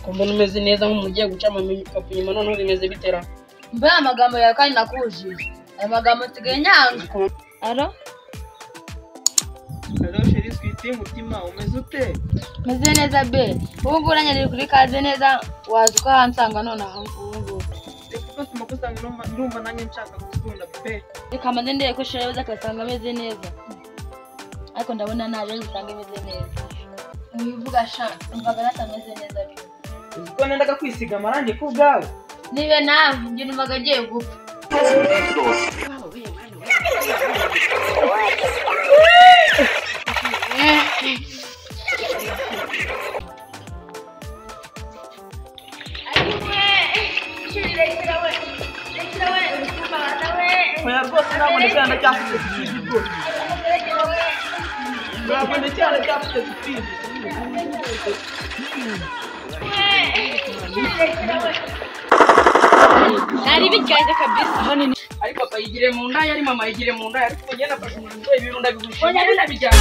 Ko mbona umeze neza nk'umuntu ugiye guca amakapu nyuma, noneho bimeze bitera? Mbe aya magambo yawe kandi nakubujije. Aya magambo nsigaye nyanga. Aro? Hello chérie, sweetie, mutima, umeze ute? Meze neza be. Ubu ngubu uranyereye kuri kaze neza, waza ukahansanga nonaha ubu ngubu. Reka rwose makusanga, ndumva nanjye nshaka gukunda pe. Reka mbanze ndebe ko chérie aza akasanga ameze neza. Ariko ndabona naje usanga ameze neza. Wivuga sha, numvaga natameze neza pe. Uzi ko nendaga kwisiga amarangi ku bwawe? Nibe nawe, njye numvaga agiye gupfa. Oya rwose ntabwo ndacyana ndacyafite speed rwose. Ntabwo ndacyana ndacyafite speed. Nari bityaje kabisa. Ari papa yigire mu nda, ari mama yigire mu nda, ariko njye nafashe umwanzuro, ibirunda bigurisha ndabijyana.